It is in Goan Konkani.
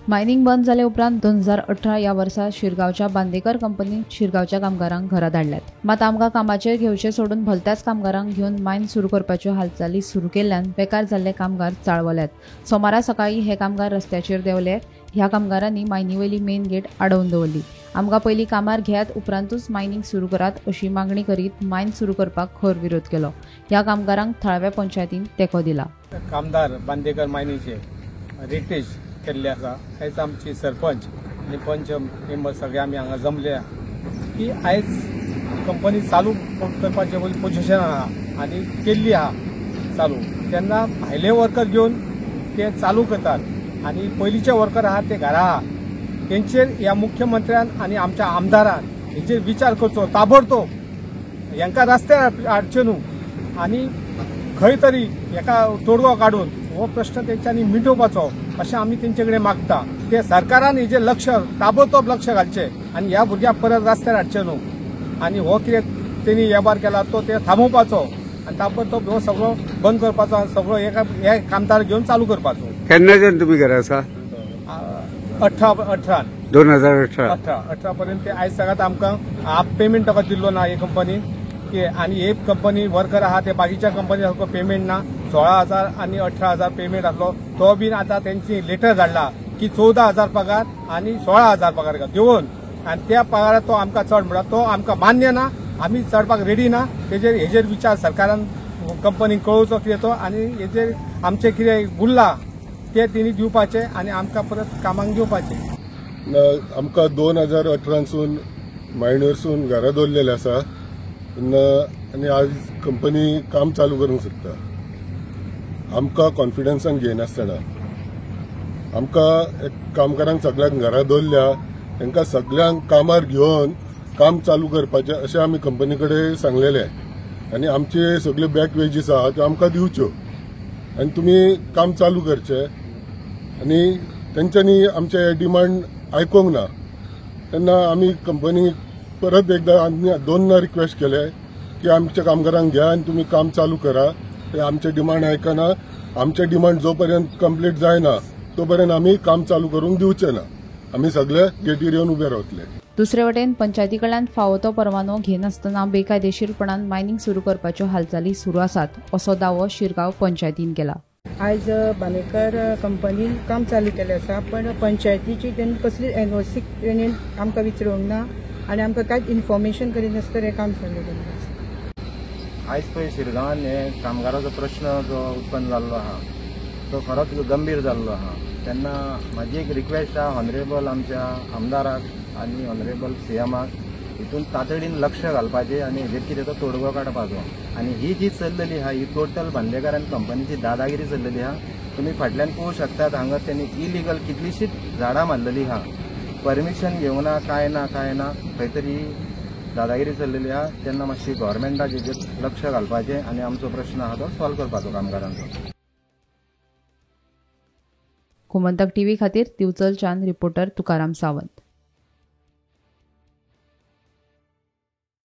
मायनिंग बंद जाले उपरांत 2018 ह्या वर्सा शिरगांवच्या बांदेकर कंपनीन शिरगांवच्या कामगारांक घरा धाडल्यात. मात आमकां कामाचेर घेवचे सोडून भलत्याच कामगारांक घेवन मायन सुरू करपाच्यो हालचाली सुरू केल्ल्यान बेकार जाल्ले कामगार चाळवल्यात. सोमारा सकाळीं हे कामगार रस्त्याचेर देंवले. ह्या कामगारांनी मायनी वयली मेन गेट आडोवन दवरली. आमकां पयलीं कामार घेयात, उपरांतूच मायनिंग सुरू करात अशी मागणी करीत मायन सुरू करपाक खर विरोध केलो. ह्या कामगारांक थळाव्या पंचायतीन तेंको दिला. कामदार बांदेकर मायनीचे रिटेज केल्ले आसा. आयज आमची सरपंच आनी पंच मेंबर सगळे आमी हांगा जमले की आयज कंपनी चालू करपाचे पोजिशन आहा आनी केल्ली आहा चालू. तेन्ना भायले वर्कर घेवन ते चालू करतात आनी पयलींचे वर्कर आहा ते घरा आहा. तेंचेर ह्या मुख्यमंत्र्यान आनी आमच्या आमदारान हेचेर विचार करचो ताबडतोब. हेंकां रस्त्यार हाडचे न्हू आनी खंय तरी हेका तोडगो काडून हो प्रश्न तेंच्यांनी मिटोवपाचो अशें आमी तेंचे कडेन मागता. ते सरकारान हेजेर लक्ष ताबडतोब लक्ष घालचें आनी ह्या भुरग्यांक परत रस्त्यार हाडचे न्हू आनी हो कितें तेणी वेव्हार केला तो ते थांबोवपाचो आनी ताबडतोब हो सगळो बंद करपाचो आनी सगळो हे कामदार घेवन चालू करपाचो. केन्नाच्यान तुमी घरा आसा? 18 2018 18 पर्यंत ते आयज सगळ्यात आमकां हाफ पेमेंट ताका दिल्लो ना हे कंपनीन. आनी हे कंपनी वर्कर आहा ते बाकीच्या कंपनी सारको पेमेंट ना. 16,000 आनी 18,000 पेमेंट आसलो तो बीन आतां तेंची लेटर धाडला की 14,000 पगार आनी 16,000 पगार दिवन आनी त्या पगारात तो आमकां चड म्हणटा तो आमकां मान्य ना. आमी चडपाक रेडी ना. तेजेर हेजेर विचार सरकारान कंपनीक कळोवचो कितें तो आनी हेजेर आमचें कितें उरला ते तेणी दिवपाचे आनी आमकां परत कामाक घेवपाचे. आमकां 2018 मायनरसून घरा दवरलेले आसा आनी आज कंपनी काम चालू करूंक सोदता. आमकां कॉन्फिडन्सान घेयनासतना आमकां कामगारांक सगळ्यांक घरा दवरल्या, तांकां सगळ्यांक कामार घेवन काम चालू करपाचें अशें आमी कंपनी कडेन सांगलेलें आनी आमचे सगळे बॅक वेजीस आहा त्यो आमकां दिवच्यो आनी तुमी काम चालू करचें. आनी तेंच्यांनी आमचे हे डिमांड आयकूंक ना तेन्ना आमी कंपनी परत एकदा दोनदा रिक्वेस्ट केले की आमच्या कामगारांक घ्या आनी तुमी काम चालू करा. ते आमचे डिमांड आयकना. आमचे डिमांड जो पर्यंत कंप्लीट जायना तो पर्यंत आमी काम चालू करूंक दिवचे ना. आमी सगळे गेटीर येवन उबे रावतले. दुसरे वटेन पंचायती कडल्यान फावो तो परवानो घेनासतना बेकायदेशीरपणान मायनिंग सुरू करपाच्यो हालचाली सुरू आसात असो दावो शिरगांव पंचायतीन केला. आयज बांदेकर कंपनीन काम चालू केलें आसा, पण पंचायतीची तेणी कसली एनओसी तेणी आमकां विचारूंक ना आनी आमकां कांयच इन्फॉर्मेशन करिनासतना हें काम चालू केल्लें आसा. आयज पळय शिरगांवान हे कामगाराचो प्रश्न जो उत्पन्न जाल्लो आहा तो खरोच गंभीर जाल्लो आहा. तेन्ना म्हाजी एक रिक्वेस्ट आहा ऑनरेबल आमच्या आमदाराक आनी ऑनरेबल सीएमाक हितून तातडीन लक्ष घालपाचें आनी हेजेर कितें तो तोडगो काडपाचो. आनी ही जी चल्लेली आहा ही टोटल बांदेकर आनी कंपनीची दादागिरी चल्लेली आहा. तुमी फाटल्यान पळोवंक शकतात हांगा तेणी इलिगल कितलीशीच झाडां मारलेली आहा, परमिशन घेवंक ना, कांय ना कांय ना, खंय तरी दादागिरी चल्लेली आहा. तेन्ना मातशी गव्हर्मेंटाक हेजेर लक्ष घालपाचें आनी आमचो प्रश्न आहा तो सॉल्व करपाचो कामगारांचो. गोमंतक टीव्ही खातीर दिवचलच्यान रिपोर्टर तुकाराम सावंत.